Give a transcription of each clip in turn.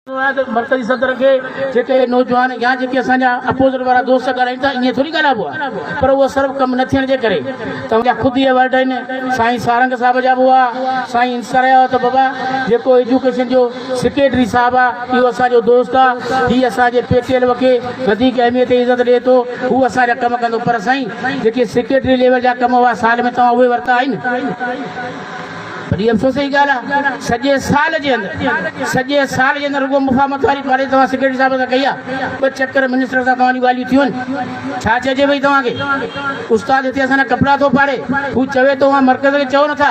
مرڪزي صدر کي جيڪي نوجوان يا جيڪي اسان جا اپوزٽ وارا دوست ڳالهائين ٿا ائين ٿوري ڳالهائبو آهي پر اهو صرف ڪم نه ٿيڻ جي ڪري توهان جا خود اهي ورڊ آهن سائين سارنگ صاحب جا به هئا سائين انصار جا هئا ته بابا جيڪو ايجوڪيشن جو سيڪريٽري صاحب آهي اهو اسان جو دوست آهي هي اسان جي پي ٽي ايل کي وڌيڪ اهميت ۽ عزت ڏئي ٿو هو اسان جا ڪم ڪندو پر سائين جيڪي سيڪريٽري ليول جا ڪم هئا سال ۾ توهان اهي ورتا آهن. وڏي افسوس جي ڳالهه آهي سڄي سال جي اندر سڄي سال جي اندر رڳو مفاهمت واري پاليسي توهان سيڪريٽري صاحب سان ڪئي آهي ٻه چڪر منسٽر سان توهان جون ڳالهيون ٿيون آهن ڇا چئجي ڀئي توهان کي استاد هتي اسان جا ڪپڙا ٿو ڦاڙي هو چوي ٿو اوهان مرڪز کي چئو نٿا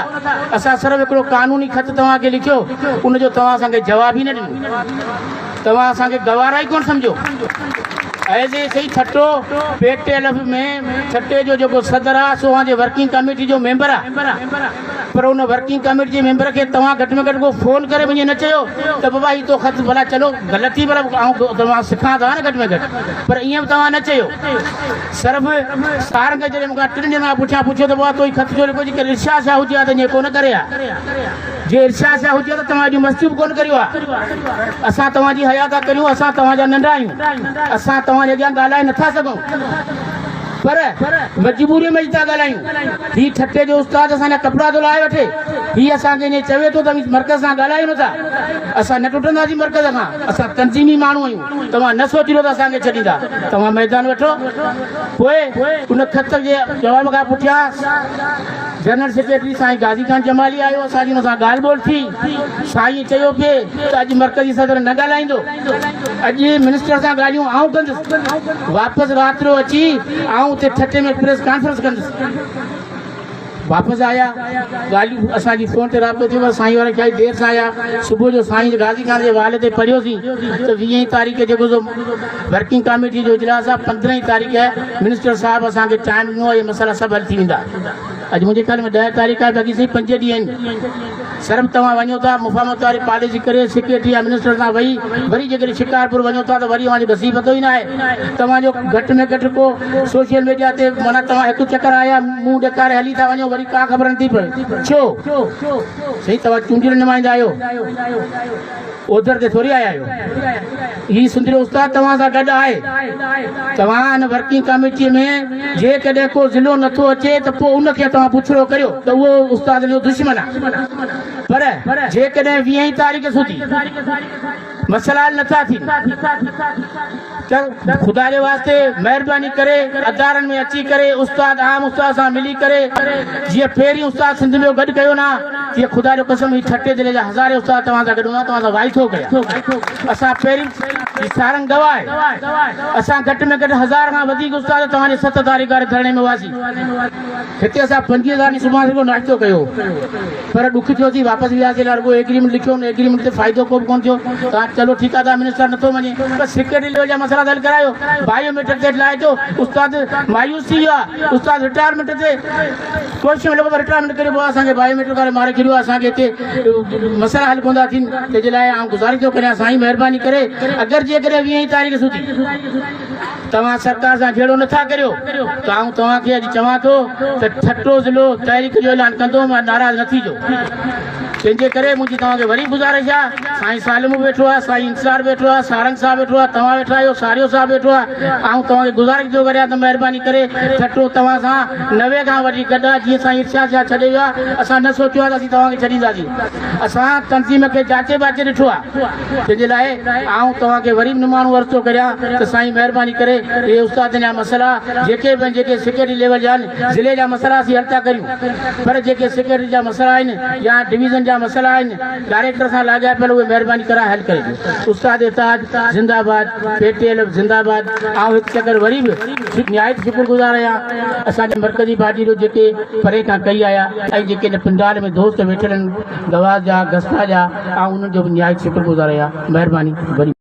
اسان صرف هڪڙو قانوني خط توهان کي لکيو ان جو توهان اسان کي جواب ئي نه ڏنو توهان اسان کي گوارا ئي ڪونه سمجهيو. As a C Thatta P T L F ۾ ٺٽي جو جيڪو صدر آ سو اوهان جي ورڪنگ ڪميٽي جو ميمبر آ پر ان ورڪنگ ڪميٽي جي ميمبر کي توهان گهٽ ۾ گهٽ ڪو فون ڪري به ائين نه چيو ته بابا هي تو خط ڀلا چلو غلطي پر آئون توهان سکان ٿا نه گهٽ ۾ گهٽ پر ائين به توهان نه چيو صرف سارنگ جڏهن مون کان ٽن ڏينهن کان پٺيان پڇيو ته بابا تو هي خط ڇو لکيو جيڪر ارشاد شاهه هجي ها ته ائين ڪونه ڪري ها. جي ارشاد شاهه هجي ها ته توهان ايڏيون مستيون به ڪونه ڪريو ها. اسان توهان جي حيا ٿا ڪريون، اسان توهان جا ننڍا آهيون، اسان توهان جي اڳيان ڳالهائي نٿا سگهون، پر مجبوريء ۾ اچي ٿا ڳالهايون. هي ٺٽي جو استاد اسان جا ڪپڙا ٿو لاهي وٺي، هي اسان کي ائين چوي ٿو ته اوهين مرڪز سان ڳالهايو نٿا. اسان نه ٽٽنداسين مرڪز کان، اسان تنظيمي ماڻهو آهيون، توهان نه سوچيندو ته اسان کي ڇڏيندا، توهان ميدان وٺو. پوء ان خط جي جواب کان پٺيان جنرل سيڪريٽري سائين غازي خان جمالي آيو، اسان جي ان سان ڳالهه ٻولهه ٿي، سائين چيو پئي ته اڄ مرڪزي صدر نه ڳالهائيندو، اڄ منسٽر سان ڳالهيون آئون ڪندس، واپس رات جو اچي آئون اتي ٺٽي ۾ پريس ڪانفرنس ڪندس. واپس آيا، ڳالهيون اسان جي فون تي رابطو ٿيو پر سائين وارا شايد دير سان آيا، صبح جو سائين غازي خان جي والد تي پڙهيوسين ته ويهين تاريخ جيڪو سو ورڪنگ ڪاميٽي جو اجلاس آهي، پندرهين تاريخ منسٽر صاحب اسان کي ٽائيم ڏنو آهي اهي مسئلا سڀ حل ٿي ويندا. اڄ منهنجي خيال ۾ ڏهه تاريخ آهي باقي سائين پنج ڏينهن آهن. صرف توهان وڃو ٿا مفاهمت واري پاليسي ڪري سيڪريٽري يا منسٽر سان ويهي وري جيڪڏهن شڪارپور وڃو ٿا ته وري اوهان جو گسي پتو ئي ناهي. توهان جو گهٽ ۾ گهٽ ڪو سوشل ميڊيا تي معنيٰ توهان هڪ چڪر آيا منهن ڏيکاري هلي ٿا وڃو وري ڪا خبر نٿي پوي. ڇو؟ سائين توهان چونڊيل نمائندا آهيو. اوڌر تي ٿوري آيا آهيو. هي سنڌڙي استاد توهان سان گڏ آهي. توهان ان ورڪنگ ڪاميٽيء ۾ جيڪڏهن ڪو ضلعو نٿو اچي ته پوء ان کي توهان پڇڙو ڪريو ته اهو استادن جو دشمن آهي. پر جيڪڏهن ويهين تاريخ سوڌي مسئلا حل نٿا ٿين ته خدا جي واسطي مهرباني ڪري ادارن ۾ اچي ڪري استاد عام استاد سان ملي ڪري جيئن پهرين استاد سنڌ ۾ گڏ ڪيو نه جيئن خدا جو قسم هي ٺٽي ضلعي جا هزارين استاد توهان سان گڏ هوندا توهان سان وائکو ڪيا اسان پهرين هي سارنگ گواهه آهي اسان گهٽ ۾ گهٽ هزار کان وڌيڪ استاد توهان جي ست تاريخ واري ڌرڻي ۾ هئاسين هتي اسان 25 هزار صبح رڳو ناشتو ڪيو پر ڏک ٿيو ٿي واپس وياسين لاء رڳو ايگريمينٽ لکيو ان ايگريمينٽ تي فائدو ڪو به ڪونه ٿيو توهان چلو ٺيڪ آهي توهان منسٽر نٿو مڃي بس سيڪريٽري ليول جا مسئلا ته حل ڪرايو بايو ميٽرڪ تي لاهي اچو استاد مايوس ٿي ويو آهي استاد رٽائرمينٽ تي ڪوشش ۾ لڳو پر رٽائرمينٽ ڪري پوء اسان کي بايو ميٽرڪ واري ماري ڇڏيو آهي اسان کي هتي مسئلا حل ڪونه ٿا ٿين تنهن جي لاء آئون گذارش ٿو ڪريان سائين مهرباني ڪري اگر جيڪڏهن ويهين تاريخ سوڌي توهان سرڪار سان جهيڙو نٿا ڪريو ته آئون توهان کي اڄ چوان ٿو ته ٺٽو ضلعو تحريڪ جو اعلان ڪندو مان ناراض نه ٿيجو تنهن جي ڪري منهنجي توهان کي وري گذارش آهي سائين سالم به ويٺو آهي سائين انصار ويٺو آهي سارنگ صاحب ويٺو آهي توهان ويٺا آهيو ساريو صاحب ويٺو آهي آئون توهان کي گذارش ٿو ڪريان ته مهرباني ڪري ٺٽو توهان سان 90 کان وٺي گڏ آهي جيئن سائين ارشاد شاهه ڇڏي ويو آهي اسان نه سوچيو آهي ته اسين توهان کي ڇڏينداسين اسان تنظيم کي جاچي باچي ڏٺو آهي تنهن جي لاء آئون توهان کي وري به نماڻو عرض ٿو ڪريان ته سائين مهرباني ڪري اهي استادن جا مسئلا جيڪي به آهن جيڪي سيڪريٽري ليول جا آهن ضلعي جا مسئلا اسين حل ٿا ڪريون پر جيڪي سيڪريٽري جا مسئلا آهن يا ڊويزن جا مسئلا آهن ڊائريڪٽر سان لاڳاپيل اهي مهرباني ڪرائي حل ڪري ڏيو. استاد اتحاد زنده آباد پي ٽي ايل ايف زنده آباد آئون هڪ چڪر وري به نهايت شڪر گذار آهيان اسان جي مرڪزي پارٽي جو جيڪي پري کان ڪهي آيا ۽ جيڪي هن پنڊال ۾ دوست ويٺل آهن گواز جا گستا جا آئون انهن جو به نهايت شڪر گذار آهيان مهرباني وري.